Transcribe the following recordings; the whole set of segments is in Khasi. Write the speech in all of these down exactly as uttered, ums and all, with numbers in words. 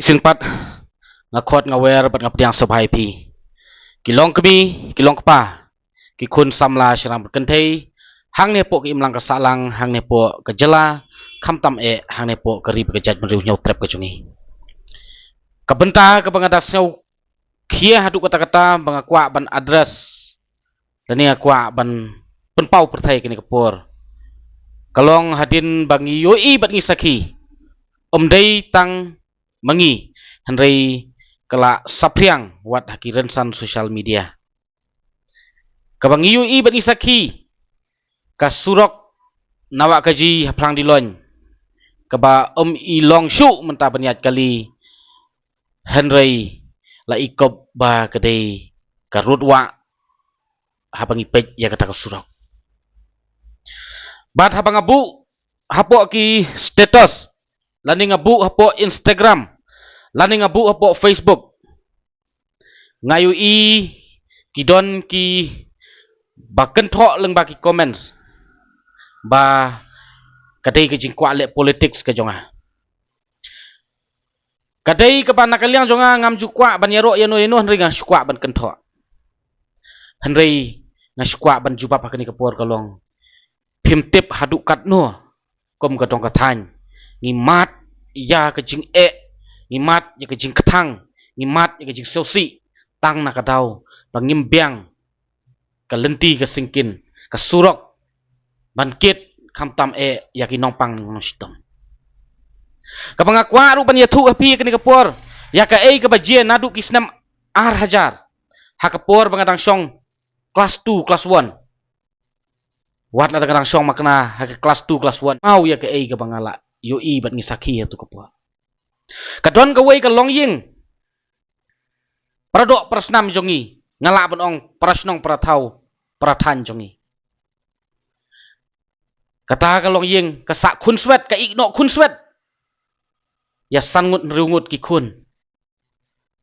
Shisien pat nga khot, nga wer bad nga pdiang sngewbha ïa phi ki long kmie, ki long kpa, ki khun samla shynrang bad kynthei, hangne hapoh ka imlang ka sahlang, hangne hapoh ka jylla, khamtam eh hangne hapoh ka ri bad ka jaitbynriew hynñiewtrep ka jong ngi. Ka bynta kaba nga da sngew khia haduh katta katta ba nga kwah ban address lane nga kwah ban pynpaw pyrthei kane ka por, ka long hadien ba ngi ïohi bad ngi sakhi, ym dei tang ma ngi, hynrei ka la saphriang wat ha ki rynsan social media. Kaba ngi ïohi bad ngi sakhi, ka surok na Wahkaji ha Phlang Diloin, kaba ym i long shuh mynta ban ïaid kali, hynrei la i kop ba ka dei ka rud wah haba ngi peit ïa kata ka surok. Bad haba nga buh hapoh ki status, lane nga buh hapoh Instagram, lane nga buh hapoh Facebook, nga ïohi ki don kiba kynthoh lyngba ki comments ba ka dei ka jingkwah leh politics ka jong nga. Ka dei kaba na ka liang jong nga ngam ju kwah ban ïaroh ïano ïano, hynrei nga shu kwah ban kynthoh. Hynrei nga shu kwah ban jubab ha kane ka por ka long, phim tip haduh katno kum ka dong ka thaiñ ngi mad ïa ka jingeh, ngi mad ïa ka jingkthang, ngi mad ïa ka jingsngewsih, tang na ka daw ba ngim biang ka lynti ka syngkien, ka surok ban kit, khamtam eh ïa ki nongpang nongshitom. Kaba nga kwah ruh ban ïathuh ha phi ha kane ka por, ïa kaei kaba jia naduh ki snem ar hajar, ha ka por ba nga dang shong klas two, klas one. Wat la dang shong makna ha ka klas two, klas one, kynmaw ïa kaei kaba nga la ïohi bad ngi sakhi ha tu ka por. Ka don kawei ka longïing, para doh para snam jong ngi, nga lah ban ong para shnong, para thaw, para thaiñ jong ngi. Kata ka longïing ka sah khunswet, ka ïeh noh khunswet ïa san ngut hynriew ngut ki khun,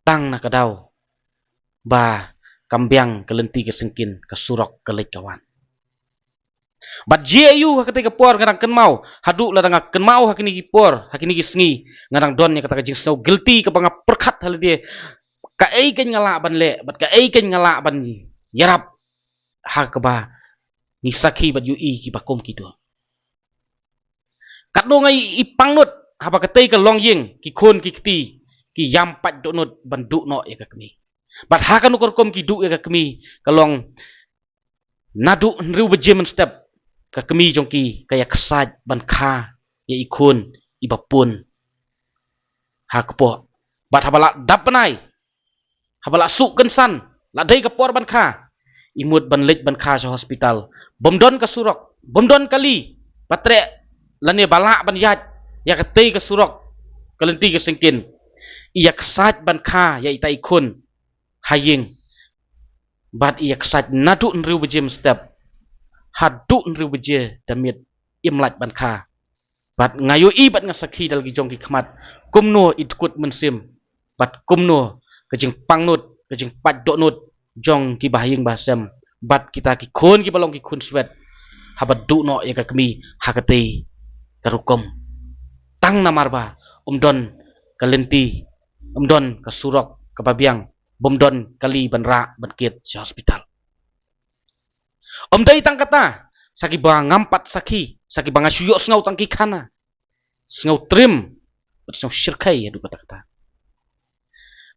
tang na ka daw ba kam biang ka lynti ka syngkien, ka surok ka leit ka wan. Bad jia aiu ha katei ka por, nga dang kynmaw, haduh la dang nga kynmaw ha kine ki por, ha kine ki sngi, nga dang don ïa kata ka jingsngew guilty kaba nga pyrkhat ha lade, kaei kein nga lah ban leh bad kaei kein nga lah ban ïarap ha kaba ngi sakhi bad ïohi kiba kum kito. Katno nga i, i pangnud haba katei ka longïing, ki khun ki kti ki ïam pat dohnud ban duh noh ïa ka kmie. Bad ha kano ka rukom ki duh ïa ka kmie, ka long naduh hynriew baje mynstep ka kmie jong ki ka ïa ksaid ban kha ïa i khun iba pun ha kpoh. Bad haba la dap bnai, haba la suk kynsan, la dei ka por ban kha, i mut ban leit ban kha sha hospital, bym don ka surok, bym don kali ba treh lane ba lah ban ïaid ïa katei ka surok ka lynti ka syngkien. I ïa ksaid ban kha ïa ita i khun ha ïing, bad i ïa ksaid naduh hynriew baje mynstep haduh hynriew baje da miet, im lait ban kha. Bad nga ïohi bad nga sakhi da la ki jong ki khmat kumno i dkut mynsiem bad kumno ka jingpangnud, ka jingpait dohnud jong ki bahaïing bahasem bad kita ki khun kiba long ki khun swet haba duh noh ïa ka kmie ha katei ka rukom, tang namar ba ym don ka lynti, ym don ka surok kaba biang, bym don kali ban rah ban kit sha hospital. Ym dei tang kata, sa kiba ngam pat sakhi, sa kiba nga shu ïohsngew tang ki khana, sngew trim bad sngew shyrkhei haduh katta katta.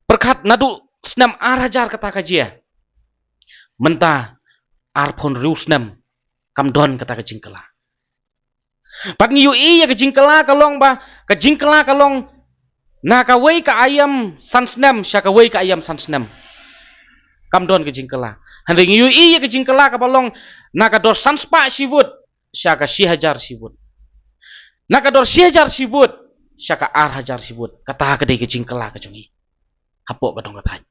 Pyrkhat, naduh snem ar hajar kata ka jia, mynta arphew hynriew snem kam don kata ka jingkylla. Bad ngi ïohi ïa ka jingkylla ka long ba, ka jingkylla ka long na kawei ka aïom san snem sha kawei ka aïom san snem, kam don ka jingkylla. Hynrei ngi ïohi ïa ka jingkylla kaba long na ka dor san spah shi vote sha ka shi hajar shi vote, na ka dor shi hajar shi vote sha ka ar hajar shi vote. Kata ka dei ka jingkylla ka jong ngi hapoh ka dong ka thaiñ.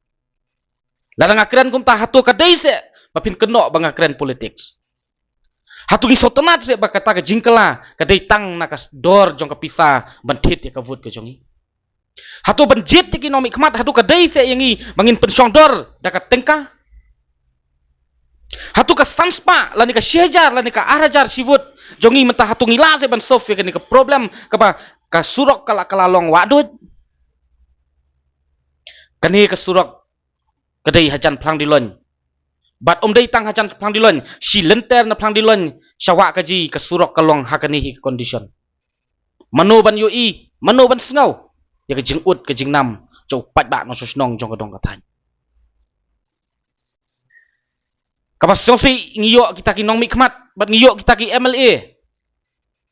Lada nga kren kumta, hato ka dei seh ba phin kynnoh ba nga kren politics? Hato ngi sngewtynnad seh ba kata ka jingkylla ka dei tang na ka dor jong ka pisa ban thied ïa ka vote ka jong ngi? Hato ban jied ïa ki nongmihkhmat, hato ka dei seh ïa ngi ba ngin pynshong dor da ka tyngka? Hato ka san spah lane ka shi hajar lane ka ar hajar shi vote jong ngi mynta, hato ngi lah seh ban solve ïa kane ka problem kaba ka surok ka la, ka la long wahduid? Kane ka surok ka dei hajan Phlang Diloin. Bad ym dei tang hajan Phlang Diloin, shi lynter na Phlang Diloin sha Wahkaji ka surok ka long ha kane hi ka condition. Mano ban ïohi, mano ban sngew ïa ka jingud ka jingnam jong u paidbah nongshong shnong jong ka dong ka thaiñ. Kaba sngewsih ngi ïoh kita ki nongmihkhmat bad ngi ïoh kita ki M L A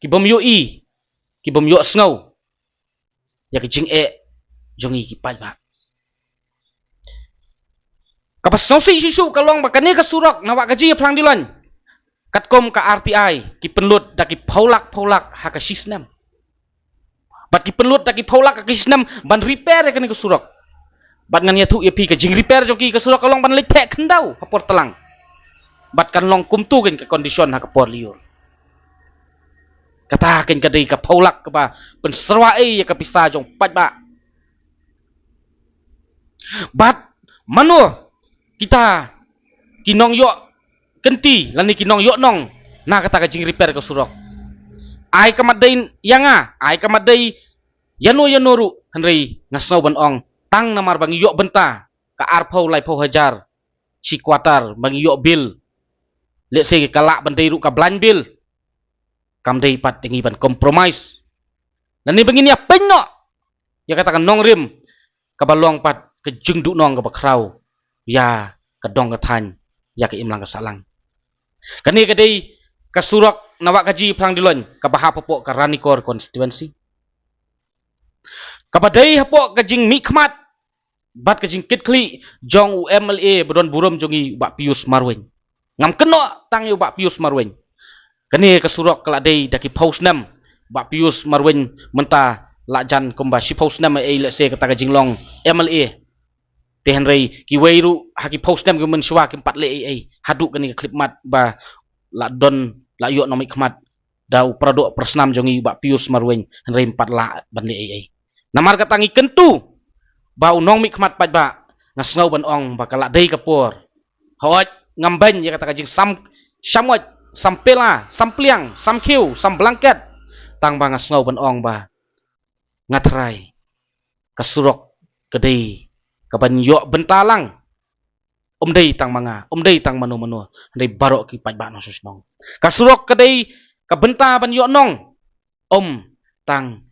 ki bym ïohi, ki bym ïohsngew ïa ka jingeh jong ngi ki paidbah. Kaba sngewsih shuh shuh ka long ba kane ka surok na Wahkaji Phlang Diloin, katkum ka R T I, ki pynlut da ki phew lak phew lak ha ka shisnem. Bad ki pynlut da ki phew lak ha ka shisnem ban repair ïa kane ka surok. Bad ngan ïathuh ïa phi, ka jingrepair jong ki ka surok ka long ban leit theh khyndew ha por tlang. Bad kan long kumtu kein ka condition ha ka por lyiur. Kata kein ka dei ka phew lak kaba pynsyrwa ei ïa ka pisa jong paidbah. Bad mano kita ki nongïoh kynti lane ki nongïoh nong na kata ka jingrepair ka surok? Ai ka mat dei ïa nga, ai ka mat dei ïano ïano ruh, hynrei nga sngew ban ong, tang namar ba ngi ïoh bynta ka arphew laiphew hajar shi quarter ba ngi ïoh bill. Let's say ka lah ban dei ruh ka blind bill. Kam dei pat ïa ngi ban compromise lane ba ngin ïa pynnoh ïa kata ka nongrim kaba long pat ka jingduhnong kaba khraw ïa ka dong ka thaiñ, ïa ka imlang ka sahlang. Kane ka dei ka surok na Wahkaji Phlang Diloin kaba hap hapoh ka Ranikor constituency, kaba dei hapoh ka jingmihkhmat bad ka jingkitkhlieh jong u M L A ba don burom jong ngi, u Bah Pius Marwein. Ngam kynnoh tang ïa u Bah Pius Marwein. Kane ka surok ka la dei da ki phew snem. Bah Pius Marwein mynta la jan kumba shiphew snem ei, let's say, kata ka jinglong M L A. Te hynrei kiwei ruh ha ki phew snem ki mynshuwa kim pat leh ei ei haduh kane ka khyllipmat ba la don, la ïoh nongmihkhmat da u paradoh parasnam jong ngi, u Bah Pius Marwein, hynrei ym pat lah ban leh ei ei. Namar kata ngi kyntu ba u nongmihkhmat paidbah, nga sngew ban ong ba ka la dei ka por. Hooid, ngam beiñ ïa kata ka jingsam, sam wait, sam pela, sam pliang, sam khiew, sam blanket. Tang ba nga sngew ban ong ba nga tharai ka surok ka dei kaban ïoh bynta lang. Ym dei tang ma nga, ym dei tang mano mano, hynrei baroh ki paidbah nongshong shnong. Ka surok ka dei ka bynta ban ïoh nong, ym tang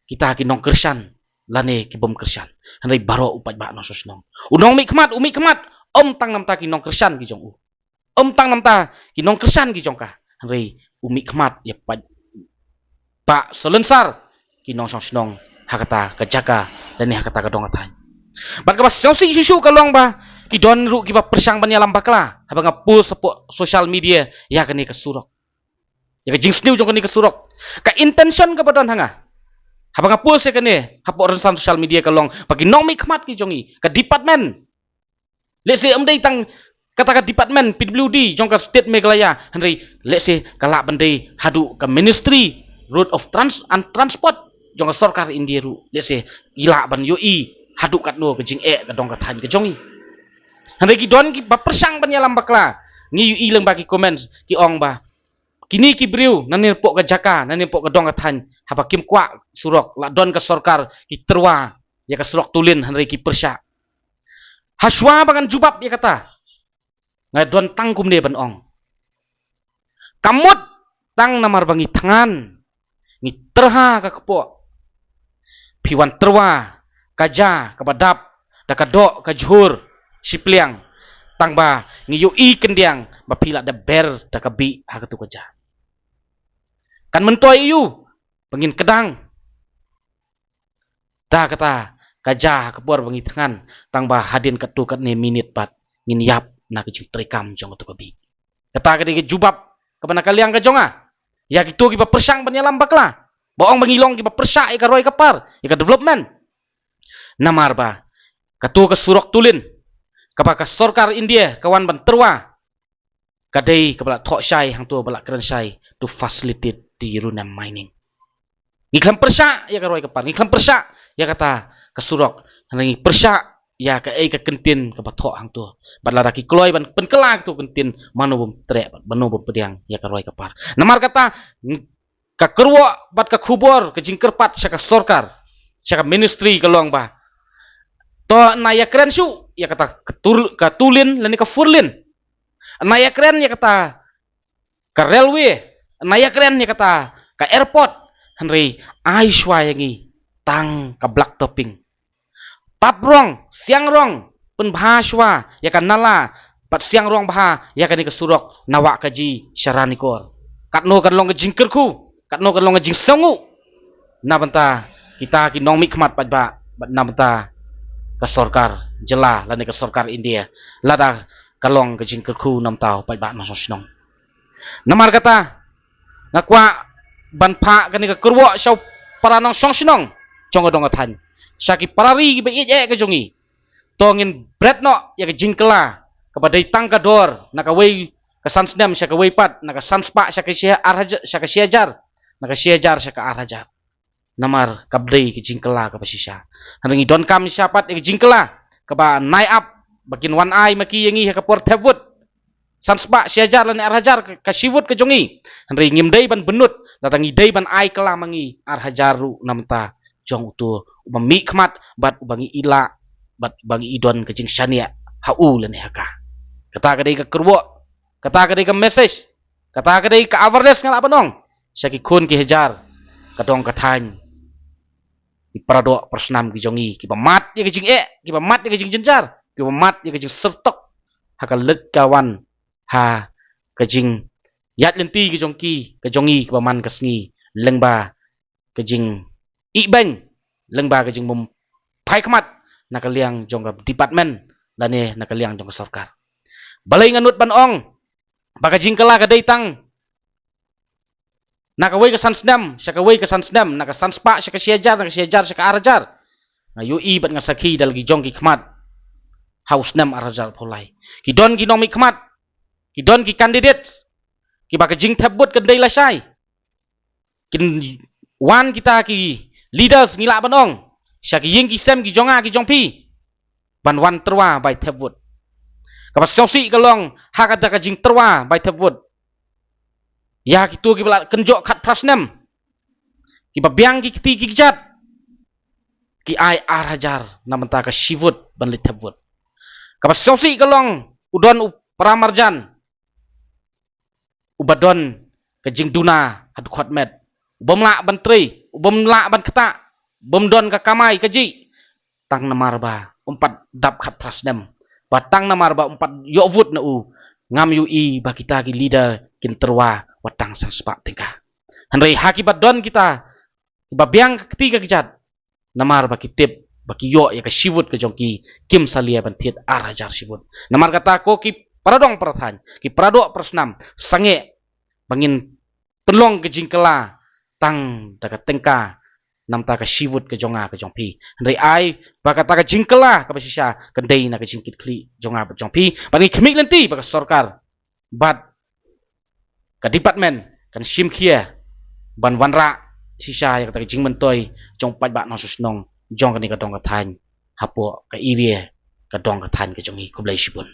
kita ki nongkyrshan lane ki bym kyrshan, hynrei baroh u paidbah nongshong shnong. U nongmihkhmat u mihkhmat, ym tang namta ki nongkyrshan ki jong u, ym tang namta ki nongkyrshan ki jong ka, hynrei u mihkhmat ïa paid bah salonsar ki nongshong shnong ha kata ka jaka lane ha kata ka dong ka thaiñ. Bad kaba sngewsih shuh shuh ka long ba ki don ruh kiba pyrshang ban ïalam bakla haba nga post hapoh social media ïa kane ka surok, ïa ka jingsniew jong kane ka surok. Ka intention kaba don ha nga haba nga post ïa kane hapoh rynsan social media ka long ba ki nongmihkhmat ki jong ngi, ka department, let's say, ym dei tang kata ka department P W D jong ka state Meghalaya, hynrei let's say ka lah ban dei haduh ka Ministry Road of Trans and Transport jong ka sorkar India ruh, let's say, i lah ban ïohi haduh katno ka jingeh ka dong ka thaiñ ka jong ngi. Hynrei ki don kiba pyrshang ban ïalam bakla. Ngi ïohi lyngba ki comments ki ong ba kine ki briew nangne hapoh ka jaka, nangne hapoh ka dong ka thaiñ, haba kim kwah surok, la don ka sorkar ki tyrwa ïa ka surok tulin, hynrei ki pyrshah. Hashwa ba ngan jubab ïa kata, nga don tang kumne ban ong, ka mut tang namar ba ngi thngan, ngi tyrha ka kpoh, phi wan tyrwa ka ja kaba dap da ka doh ka jhur shi pliang, tang ba ngi ïohi khyndiang ba phi la dep ber da ka bih ha katu ka ja. Kan myntoi aiu ba ngin kdang da kata ka ja ha ka por ba ngi thngan, tang ba hadien katto katne minit pat ngin ïap na ka jingtrei kam jong katu ka bih. Kata ka dei ka jubab kaba na ka liang ka jong nga ïa kito kiba pyrshang ban ïalam bakla, ba ong ba ngi long kiba pyrshah ïa ka roi ka par, ïa ka development. Namar ba kato ka surok tulin kaba ka sorkar India ka wan ban tyrwa, ka dei kaba la thoh shai hangto, ba la kren shai to facilitate the uranium mining. Ngi khlem pyrshah ïa ka roi ka par, ngi khlem pyrshah ïa kata ka surok, hynrei ngi pyrshah ïa kaei ka kyntien kaba thoh hangto. Bad lada ki kloi ban pynkylla kato ka kyntien, mano bym treh, mano bym pdiang ïa ka roi ka par. Namar kata, ka kyrwoh bad ka khubor, ka jingkyrpad sha ka sorkar, sha ka ministry ka long ba To na ïakren shuh ïa kata ka tur-, ka tulin lane ka four lane. Na ïakren ïa kata ka railway, na ïakren ïa kata ka airport, hynrei ai shuwa ïa ngi tang ka black topping. Tap rong, siang rong, pynbha shuwa ïa ka nala, bad siang rong bha ïa kane ka surok na Wahkaji sha Ranikor. Katno kan long ka jingkyrkhu, katno kan long ka jingsngew na bynta kita ki nongmihkhmat paidbah, bad na bynta ka sorkar jylla lane ka sorkar India, lada ka long ka jingkyrkhu na bynta u paidbah nongshong shnong. Namar kata, nga kwah ban phah kane ka kyrwoh sha u para nongshong shnong jong ka dong ka thaiñ, sha ki para ri kiba ïeit eh ka jong ngi. To ngin bret noh ïa ka jingkylla kaba dei tang ka dor na kawei ka san snem sha kawei pat, na ka san spah sha ka shi ar hajar, sha ka shi hajar, na ka shi hajar sha ka ar hajar. Namar kaba dei ka jingkylla kaba shisha. Hynrei ngi donkam shisha pat ïa ka jingkylla kaba nai ap, ba kin wan ai ma ki ïa ngi ha ka por thep vote. San spah, shi hajar lane ar hajar ka, ka shi vote ka jong ngi. Hynrei ngim dei ban bynnud, lada ngi dei ban ai kylla ma ngi ar hajar ruh na bynta jong uto uba mihkhmat bad uba ngi ïaleh bad uba ngi don ka jingshaniah ha u lane ha ka. Kata ka dei ka kyrwoh, kata ka dei ka message, kata ka dei ka awareness nga lah ban ong sha ki khun ki hajar ka dong ka thaiñ, ki paradoh parasnam ki jong ngi, kiba mad ïa ka jingeh, kiba mad ïa ka jingjynjar, kiba mad ïa ka jingsyrtok ha ka leit ka wan, ha ka jingïaid lynti ka jong ki, ka jong ngi kiba man ka sngi, lyngba ka jingïehnoh, lyngba ka jingbymphai khmat na ka liang jong ka department lane na ka liang jong ka sorkar. Balei nga nud ban ong ba ka jingkylla ka dei tang na kawei ka san snem sha kawei ka san snem, na ka san spah sha ka shi hajar, na ka shi hajar sha ka ar hajar? Nga ïohi bad nga sakhi da la ki jong ki khmat ha u snem ar hajar arphew lai. Ki don ki nongmihkhmat, ki don ki candidate kiba ka jingthep vote kan dei lashai. Kin wan kita ki leaders, ngi lah ban ong, sha ki ïing ki sem ki jong nga ki jong phi, ban wan tyrwa bai thep vote. Kaba sngewsih ka long, ha kata ka jingtyrwa bai thep vote, ïa kito kiba la kynjoh khatphra snem, kiba biang ki kti ki kjat, ki ai ar hajar na bynta ka shi vote ban leit thep vote. Kaba sngewsih ka long, u don u para marjan uba don ka jingduna ha dkhot met, u bym lah ban trei, u bym lah ban ktah, u bym don ka kamai kajih, tang namar ba um pat dap khatphra snem, ba tang namar ba um pat ïoh vote na u, ngam ïohi ba kita ki leader kin tyrwa wat tang san spah tyngka. Hynrei ha kiba don kita kiba biang ka kti ka kjat, namar ba ki tip ba ki ïoh ïa ka shi vote ka jong ki, kim salia ban thied ar hajar shi vote. Namar kata ko ki paradong parathaiñ, ki paradoh parasnam, sangeh ba ngin pynlong ka jingkylla tang da ka tyngka, namta ka shi vote ka jong nga ka jong phi. Hynrei ai ba kata ka jingkylla kaba shisha kan dei na ka jingkitkhlieh jong nga bad jong phi, ba ngi khmih lynti ba ka sorkar bad ka department kan shim khia ban wanrah shisha ïa kata ka jingmyntoi jong u paidbah nongshong shnong jong kane ka dong ka thaiñ hapoh ka area ka dong ka thaiñ ka jong ngi. Khublei shibun.